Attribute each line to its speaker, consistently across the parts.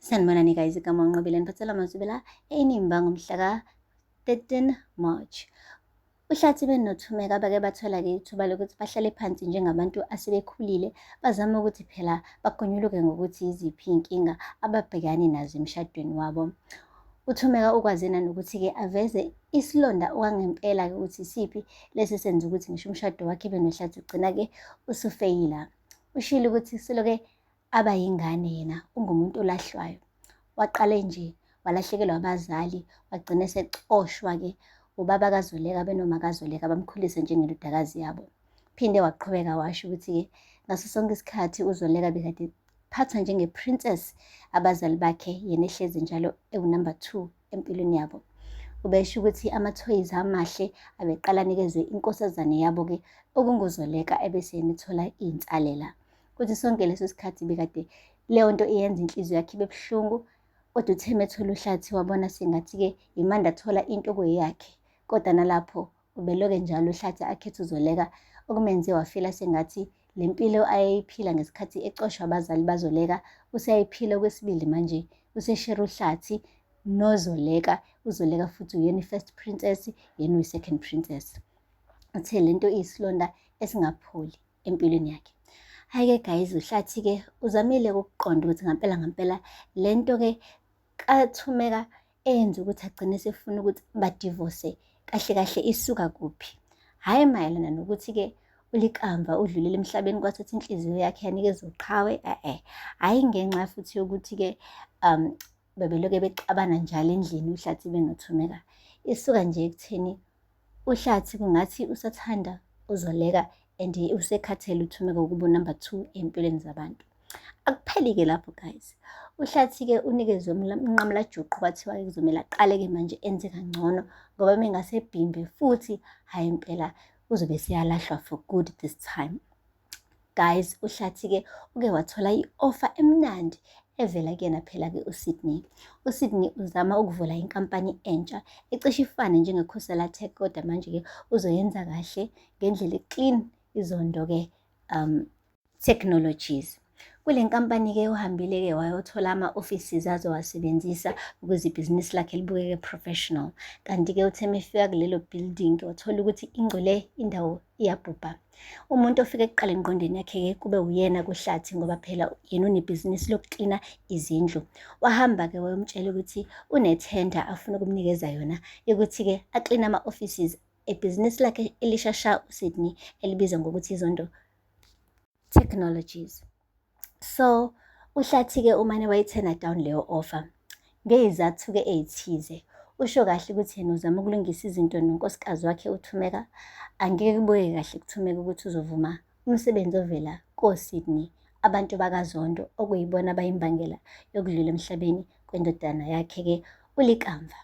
Speaker 1: Sanibonani guys, igama uNqobile niphathela amazwi la eNimba ngomhla ka-13 March. UHlathi benoThumeka bake bathola-ke ithuba lokuthi bahlale phansi njengabantu asebekhulile, bazame ukuthi phela bagonyuluke ngokuthi yiziphi iy'nkinga ababhekane nazo emshadweni wabo. UThumeka ukwaze nanokuthi-ke aveze isilonda okwangempela-ke ukuthi isiphi lesi esenza ukuthi ngisho umshado wakhe benoHlathi ugcina-ke usufeyila. Ushilo ukuthi seloke aba yingane yena ungumuntu olahlwayo. Waqale nje walahlekelwa abazali, wagcina esecoshwa-ke ubaba kaZoleka benoma kaZoleka bamkhulise njengendodakazi yabo. Phinde waqhubeka washo ukuthi-ke ngaso sonke isikhathi uZoleka bekade phathwa njenge-princess abazali bakhe, yena ehlezi njalo ewu-number 2 empilweni yabo. Ubesho ukuthi amathoyizi amahle abeqala anikezwe inkosazane yabo-ke okunguZoleka ebese yena ethola iy'nsalela. Kuthi sonke leso sikhathi bekade leyo nto iyenza inhliziyo yakhe ibe buhlungu, kodwa uthe methola uHlathi wabona sengathi-ke yimande athola into okuyeyakhe. Kodwa nalapho ubeloke njalo uHlathi akhethe uZoleka, okumenze wafila sengathi le mpilo ayeyiphila ngesikhathi ecoshwa abazali baZoleka useyayiphila okwesibili manje, useshera uHlathi noZoleka. UZoleka futhi uyena i-first princess, yena uyi-second princess. Uthe le nto iyisilonda esingapholi empilweni yakhe. Hhayi-ke guys, uHlathi-ke uzamile ukuqonda ukuthi ngampela ngampela le nto-ke kaThumeka eyenza ukuthi agcine esefuna ukuthi badivose kahle kahle isuka kuphi. Hhayi mayelana nokuthi-ke uLikamva udlulile emhlabeni kwathatha inhliziyo yakhe yanikeza uQhawe, e-e. Hhayi ngenxa futhi yokuthi-ke bebeloke bexabana njalo endlini uHlathi benoThumeka. Isuka nje ekutheni uHlathi kungathi usathanda uZoleka and usekhathele uThumeka ukuba unumber 2 ey'mpilweni zabantu. Akupheli-ke lapho guys. UHlathi-ke unikezwe umnqamulajuqu kwathiwa-ke kuzomele aqale-ke manje enze kangcono ngoba mengase ebhimbe futhi hhayi impela uzobe seyalahlwa for good this time. Guys, uHlathi-ke uke wathola i-offer emnandi evela kuyena phela-ke uSydney. USydney uzama ukuvula inkampani entsha ecishe ifane njengeKhosela Tech, kodwa manje-ke uzoyenza kahle ngendlela e-clean iZondo-ke Technologies. Kule nkampani-ke uhambile-ke wayothola ama-offices azowasebenzisa ukuze ibhizinisi lakhe libukeke professional. Kanti-ke uthe mefika kulelo building wathola ukuthi ingcwele indawo iyabhubha. Umuntu ofike kuqala engqondweni yakhe-ke kube uyena kuHlathi ngoba phela yena unebhizinisi lokuklina izindlu. Wahamba-ke wayomtshela ukuthi unethenda afuna ukumnikeza yona yokuthi-ke akline ama-offices ebhizinisi lakhe elishasha uSydney elibizwa ngokuthi iZondo Technologies. So uHlathi-ke umane wayithena down leyo offer ngey'zathu-ke ey'thize. Usho kahle ukuthi yena uzama ukulungisa izinto nonkosikazi wakhe uThumeka. Angeke kubukeke kahle kuThumeka ukuthi uzovuma umsebenzi ovela koSydney, abantu bakaZondo okuyibona abayimbangela yokudlula emhlabeni kwendodana yakhe-ke uLikamva.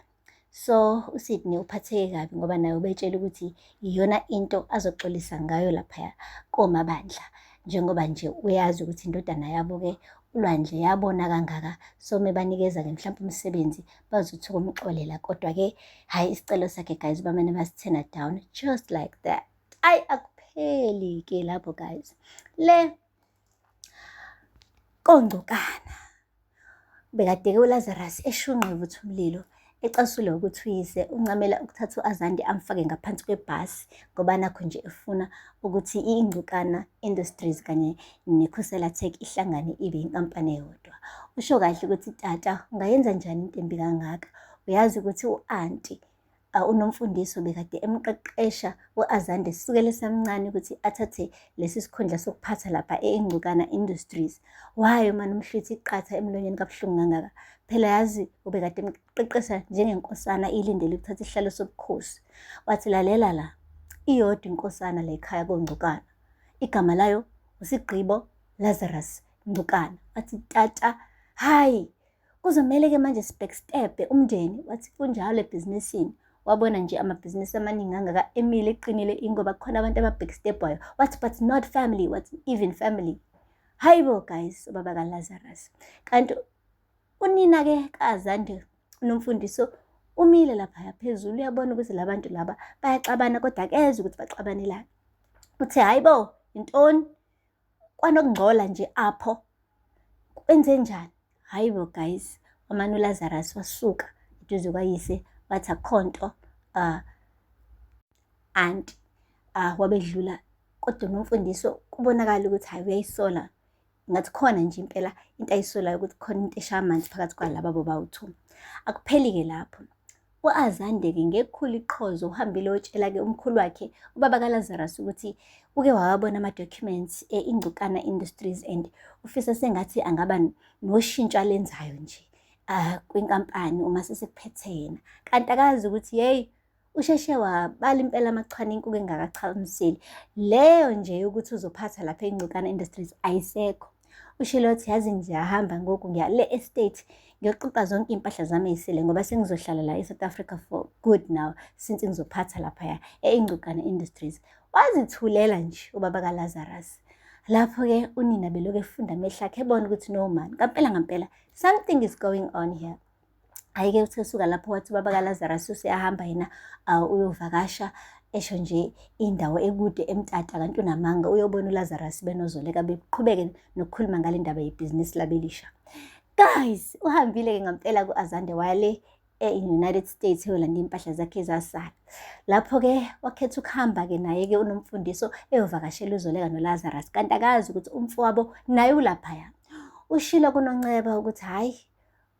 Speaker 1: So uSydney uphatheke kabi ngoba naye ubetshela ukuthi iyona into azoxolisa ngayo laphaya komabandla, njengoba nje uyazi ukuthi indodana yabo-ke uLwandle yabona kangaka, so mebanikeza-ke mhlawumpe umsebenzi bazothi ukumxolela. Kodwa-ke hhayi isicelo sakhe guys bamane basithena down just like that. Ayi akupheli-ke lapho guys. Le kongcokana bekadeke uLazarus eshunqe vutha umlilo ecasulwe ukuthi uyise uncamela ukuthatha u-Azande amfake ngaphansi kwebhasi ngoba nakho nje efuna ukuthi i-Ingcukana Industries kanye neKhosela Tech ihlangane ibe inkampani eyodwa. Usho kahle ukuthi tata ungayenza njani into embi kangaka? Uyazi ukuthi u-anti uNomfundiso bekade emqeqesha u-Azande sukela esamncane ukuthi athathe lesi sikhundla sokuphatha lapha e-Ingcukana Industries. Why mani umhlwithi iqatha emlonyeni kabuhlungu kangaka? Phela yazi ubekade emqeqesha njengenkosana ilindele ukuthatha isihlalo sobukhosi. Wathi lalela la, iyodwa inkosana la ekhaya koNgcukana. Igama layo uSigqibo Lazarus Ngcukana. Wathi tata, hayi kuzomele-ke manje sibhekstebhe umndeni. Wathi kunjalo ebhizinisini. Wabona nje amabhizinisi amaningi angaka emile eqinile ingoba kukhona abantu ababhekstebhayo. Wathi but not family, wathi even family. Hayi bo guys, ubaba kaLazarus. Kanti unina-ke kaZande uNomfundiso umile laphaya phezulu, uyabona ukuthi labantu laba bayaxabana kodwa akezwa ukuthi baxabanelani. Uthe hayi bo, intoni? Kwanokungcola nje apho. Kwenze njani? Hhayi bo guys, wamane uLazarus wasuka eduze kwayise wathi akukho nto anti wabedlula kodwa uNomfundiso kubonakala ukuthi hhayi uyayisola ngathi khona nje impela into ayisolayo ukuthi khona into eshaya amanzi phakathi kwalaba bobawu-two. Akupheli-ke lapho. U-Azande-ke ngekhulu iqhozo uhambile wotshela-ke umkhulu wakhe ubaba kaLazarus ukuthi uke wawabona ama-documents e-Ingcukana Industries and ufisa sengathi angaba noshintsho alenzayo nje kwinkampani uma sesekuphethe yena. Kanti akazi ukuthi yeyi usheshe wabala impela amachwane inkuku engakachamiseli. Leyo nje yokuthi uzophatha lapha e-Ingcukana Industries ayisekho. Ushilo wathi yazi ngiyahamba ngoku ngiya le estate ngiyoqoqa zonke iy'mpahla zami ey'sele ngoba sengizohlala la e-South Africa for good now since ngizophatha laphaya e-Ingcukana Industries. Wazithulela nje ubaba kaLazarus. Lapho-ke unina belokhu efunda amehlo akhe ebona ukuthi no man, ngampela ngampela something is going on here. Hhayi-ke uthe suka lapho wathi ubaba kaLazarus useyahamba yena uyovakasha esho nje indawo ekude eMtata kanti unamanga uyobona uLazarus benoZoleka beqhubeke nokukhuluma ngale ndaba yebhizinisi labo elisha. Guys, uhambile-ke ngampela ku-Azande wale e-United States eyolanda iy'mpahla zakhe ezasala. Lapho-ke wakhetha ukuhamba-ke naye-ke uNomfundiso eyovakashela uZoleka noLazarus kanti akazi ukuthi umfowabo naye ulaphaya. Ushilo kuNonceba ukuthi hhayi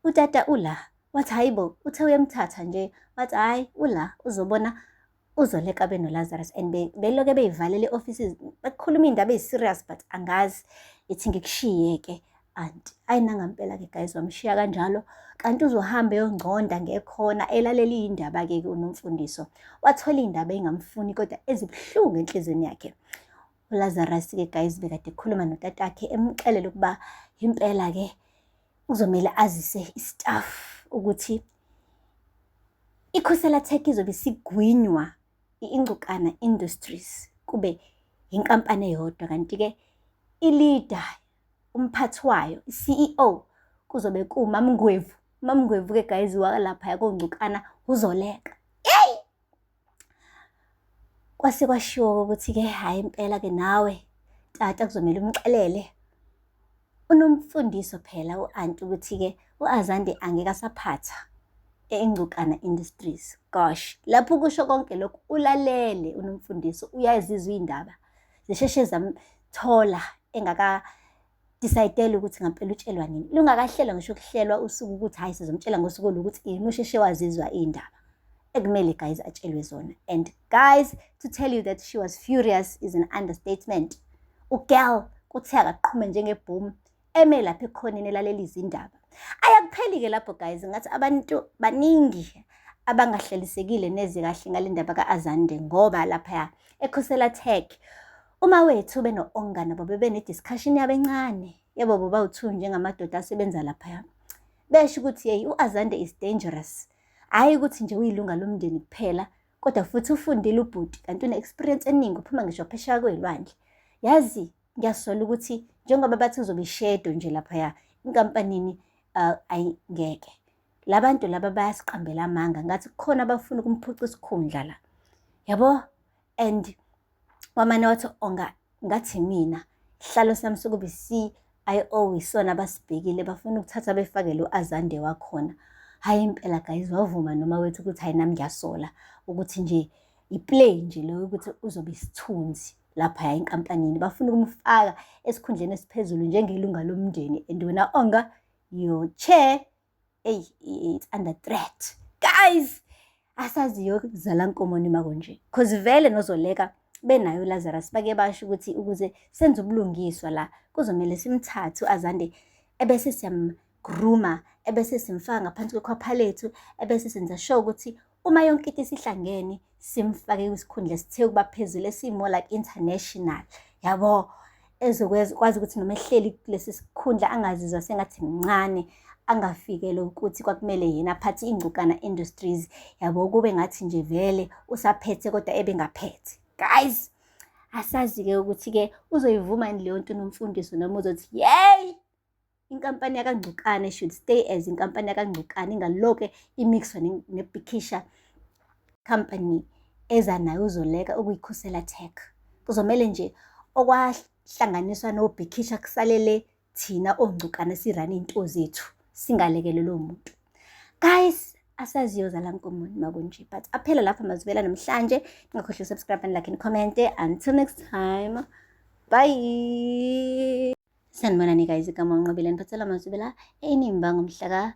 Speaker 1: utata ula, wathi hhayi bo, uthe uyamthatha nje, wathi hhayi ula uzobona uZoleka benoLazarus and beloke beyivalele i-offices bakhuluma iy'ndaba eyi-serious but angazi ithi ngikushiye-ke anti. Ayi nangampela-ke guys wamshiya kanjalo kanti uzohamba eyongconda ngekhona elalela iy'ndaba-ke uNomfundiso. Wathola iy'ndaba ey'ngamfuni kodwa ezibuhlungu enhliziyweni yakhe. ULazarus-ke guys bekade ekhuluma notatakhe emxelela ukuba impela-ke kuzomele azise i-staff ukuthi iKhusela Tech izobe isigwinywa i-Ingcukana Industries kube inkampani eyodwa kanti-ke i-leader umphathi wayo i-CEO kuzobe kuwuMamngwevu. UMamngwevu-ke guys walaphaya koNgcukana uZoleka. Yeyi! Kwase kwashiwo ukuthi-ke hhayi impela-ke nawe tata kuzomele umxelele uNomfundiso phela u-anti ukuthi-ke u-Azande angeke asaphatha e-Ingcukana Industries. Gosh, lapho kusho konke lokhu ulalele uNomfundiso uyazizwa iy'ndaba zisheshe zamthola engaka decide ukuthi ngampela utshelwa nini. Lungakahlelwa ngisho ukuhlelwa usuku ukuthi hhayi sizomtshela ngosuku olukuthi yena usheshe wazizwa iy'ndaba ekumele guys atshelwe zona. And guys, to tell you that she was furious is an understatement. U-girl kuthe akaqhume njengebhomu eme lapha ekhoneni elalela izindaba. Ayakupheli-ke lapho guys, ngathi abantu baningi abangahlalisekile neze kahle ngale ndaba ka-Azande ngoba laphaya eKhusela Tech uma wethu beno-Onga nabo bebene-discussion yabo encane yebo bobawu-two njengamadoda asebenza laphaya. Besho ukuthi yeyi u-Azande is dangerous. Hhayi ukuthi nje uyilunga lomndeni kuphela kodwa futhi ufundile ubhuti kanti une-experience eningi uphuma ngisho phesheya kwey'lwandle. Yazi ngiyasola ukuthi njengoba bathi uzobe ishedo nje laphaya inkampanini ayi ngeke. Labantu laba bayasiqambela amanga ngathi kukhona abafuna ukumphuca isikhundla la. Yabo? And wamane wathi Onga ngathi mina isihlalo sami sokuba i-CIO isona abasibhekile bafuna ukuthatha befake lo Azande wakhona. Hhayi impela guys wavuma noma wethu ukuthi hhayi nami ngiyasola ukuthi nje i-play nje lo ukuthi uzobe isithunzi laphaya enkampanini bafuna ukumfaka esikhundleni esiphezulu njengelunga lomndeni and wena Onga your chair hey it's under threat. Guys, asazi yozala nkomo nima konje cause vele noZoleka benayo uLazarus bake basho ukuthi ukuze senze ubulungiswa la kuzomele simthathe u-Azande ebese siyam-grooma ebese simfaka ngaphansi kwekhwapha lethu ebese senza sure ukuthi uma yonke into isihlangene simfake kwisikhundla esithe ukuba phezulu esi-more like international yabo ezokwazi ukuthi noma ehleli kulesi sikhundla angazizwa sengathi mncane angafikele ukuthi kwakumele yena aphathe iNgcukana Industries yabo kube ngathi nje vele usaphethe kodwa ebengaphethe. Guys, asazi-ke ukuthi-ke uzoyivuma yini leyo nto uNomfundiso noma uzothi yeyi inkampani yakaNgcukana should stay as inkampani yakaNgcukana ingaloke imixwa neBhikisha company eza nayo uZoleka okuyiKhusela Tech. Kuzomele nje okwahlanganiswa noBhikisha kusalele thina oNgcukana si-run-e iy'nto zethu. Singalekelelwa umuntu. Guys, asaziyo zala nkomoni makunje, but aphela lapha mazibela namhlanje. Ningakhohlwa subscribe and like and comment. Until next time. Bye. Sanibonani guys, igama uNqobile, niphathela mazibela enimba ngomhla ka